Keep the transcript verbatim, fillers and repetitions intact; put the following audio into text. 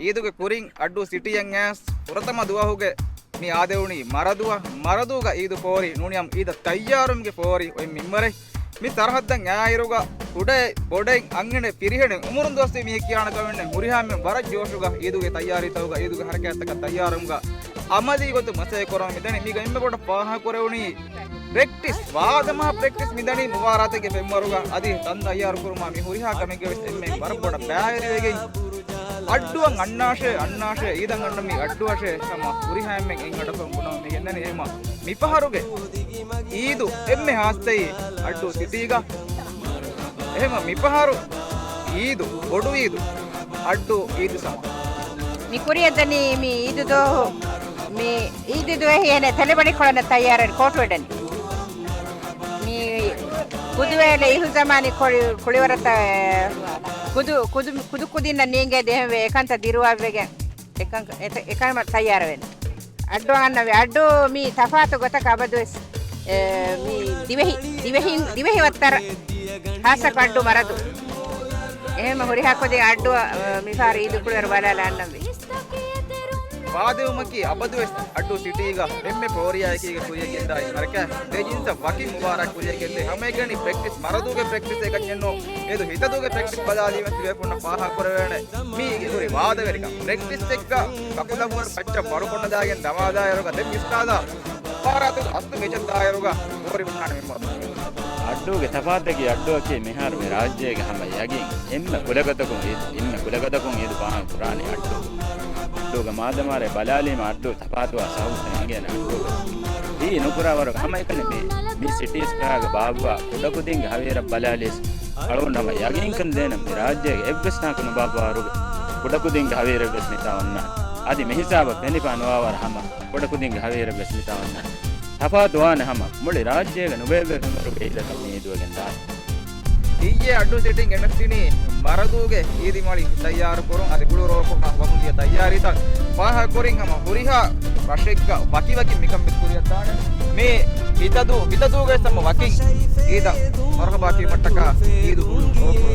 އީދުގެ ކުރިން އައްޑޫ ސިޓީއަށް އައިސް ފުރަތަމަ ދުވަހުގެ މި އާދެވުނީ މަރަދޫއަށް. މަރަދޫގަ އީދު ފޯރި ނޫނީ އީދަށް ތައްޔާރުވުމުގެ ފޯރި އޮތް މިންވަރެއް. މި ސަރަހައްދަށް އާއިރުގަ ކުޑައި ބޮޑައި އަންހެނެއް ފިރިހެނެއް އުމުރުން ދުވަސްވީ މީހެއް ކިޔާނެ ކަމެއް ނެތް. ހުރިހާ މީހުން ވަރަށް ޖޯޝުގަ އީދުގެ ތައްޔާރީތަކުގަ އީދުގެ ހަރަކާތްތަކަށް ތައްޔާރުވުމުގަ އަމަލީ ގޮތުން މަސައްކަތް ކުރަމުން މިދަނީ. މީގަ އެންމެ ބޮޑަށް ފާހަގަކުރެވުނީ ޕްރެކްޓިސް، ވާދަމާ ޕްރެކްޓިސް މިދަނީ މުބާރާތެއްގެ ފެންވަރުގަ. އަދި ތަން ތައްޔާރު ކުރުމާ މި ހުރިހާ ކަމެއްގެ ވެސް އެންމެ ވަރަށް ބޮޑަށް ބައިވެރިވެގެން އައްޑުއަށް އަންނާށޭ، އަންނާށޭ، އީދަށް އަންނަން މި އައްޑުއަށޭ ހަމަ ހުރިހާ އެންމެން އެއް އަޑަކުން ބުނަމުން މި ގެންދަނީ. އެހެމަ މިފަހަރުގެ އީދު އެންމެ ހާއްސައީ އައްޑޫ ސިޓީގަ. އެހެމަ މިފަހަރު އީދު، ބޮޑު އީދު، އައްޑޫ އީދު ސަމާ. މި ކުރިއަށްދަނީ މި އީދު ދުވަހު، މި އީދު ދުވަހީ އޭނަ ތެލެބަނިކޮޅަށް ތައްޔާރަށް ކޯޓުވެޑަނީ. މި ކުދުވޭލެ އިހުޒަމާނީ ކޮޅި-، ކުޅިވަރަތައް ކުދު، ކުދު، ކުދު ކުދިންނަށް ނޭނގޭ ދެހެންވެ އެކަންތައް ދިރުވައްވެގެން އެކަން، އެތަ-، އެކަން ތައްޔާރަށް ވެން. އައްޑޫ އަންނަވެ. އައްޑޫ މީ ތަފާތު ގޮތަކަށް އަބަދުވެސް، އެ، މީ ދިވެހި، ދިވެހި، ދިވެހި ވައްތަރަށް ހާއްސަކޮށް އައްޑޫ މަރަދޫ. އެހެންމަ ހުރިހާ ކުދިން އައްޑޫ، އަ، މިފަހަރު އީދު ކުޅިވަރު ބަލާލަ އަންނަންވީ. ވާދެވުމަކީ އަބަދުވެސް އައްޑޫ ސިޓީގަ އެންމެ ފޯރިޔާ އެކީގަ ކުރިޔަށް ގެންދާ އެއް ހަރަކާތް. ދެ ޖިންސަށް ވަކިން މުބާރާތް ކުރިޔަށް ގެންދޭ. ހަމައެކަނި ޕްރެކްޓިސް މަރަދޫގެ ޕްރެކްޓިސް އެކަންޏެއް ނޫން. އޭދު ހިތަދޫގެ ޕްރެކްޓިސް ބަލާލީމަ ތިބޭފުޅުންނަށް ފާހަގަކުރެވޭނެ. މީ ހުރި ވާދަވެރިކަން. ޕްރެކްޓިސްއެއްގަ ކަކުލަބުން ކައްޗަށް ބަރުކޮށް ނަދާގެން ދަމާދާއިރުގަ ދެން އިސްޓާލާ މުބާރާތުގެ އަސްލު މެޗަށް ދާއިރުގަ ފޯރި ބުނާނެ މި މައްސަލަ. އައްޑޫގެ ތަފާތަކީ އައްޑޫއަކީ މިހާރު މި ރާއްޖޭގެ ހަމަ ޔަގީން އެންމެ ކުލަގަދަކުން އީދު، އެންމެ ކުލަގަދަކުން އީދު ފާހަގަ ކުރާނީ އައްޑޫގަ. އައްޑޫގަ މާދަމާރޭ ބަލާލީމަ އައްޑޫ ތަފާތުވާ ސަބަބުތައް އެނގޭނެ އައްޑޫގަ. އެއީ ނުކުރާ ވަރަށް ހަމައެކަނި މި، މި ސިޓީސް ފަހަރުގަ ބާއްވާ ކުޑަކުދިންގެ ހަވީރަށް ބަލާލިޔަސް އަޅުގަނޑު ހަމަ ޔަގީންކަން ދޭނަން މި ރާއްޖޭގެ އެއްވެސް ތާކު ނުބާއްވާވަރުގެ ކުޑަކުދިންގެ ހަވީރެއްވެސް މިތާ އޮންނާނެ. އަދި މިހިސާބަށް ފެނިފާ ނުވާވަރަށް ހަމަ ކުޑަކުދިންގެ ހަވީރެއްވެސް މިތާ އޮންނާނެ. ތަފާތުވާނެ ހަމަ މުޅި ރާއްޖޭގެ ނުބޭއްވޭ ފެންވަރުގެ އީދަކަށް މި އީދުވެގެން ދާނެ. އިއްޔެ އައްޑޫ ސިޓީން ގެނެސްދިނީ މަރަދޫގެ އީދި މަޅި ތައްޔާރު ކުރުން. އަދި ކުޅިވަރު ކޮށް ހަމަ ހުރިހާ ތައްޔާރީތައް ފާހަގަކުރިން ހަމަ ހުރިހާ ރަށެއްގަ ވަކިވަކި މިކަން ވެސް ކުރިއަށްދާނެ. މި ހިތަދޫ، ހިތަދޫގައި ހަމަ ވަކިން އީދަށް މަރުހަބާ ކީމަށްޓަކާ އީދު ހުޅު ރޯކޮށް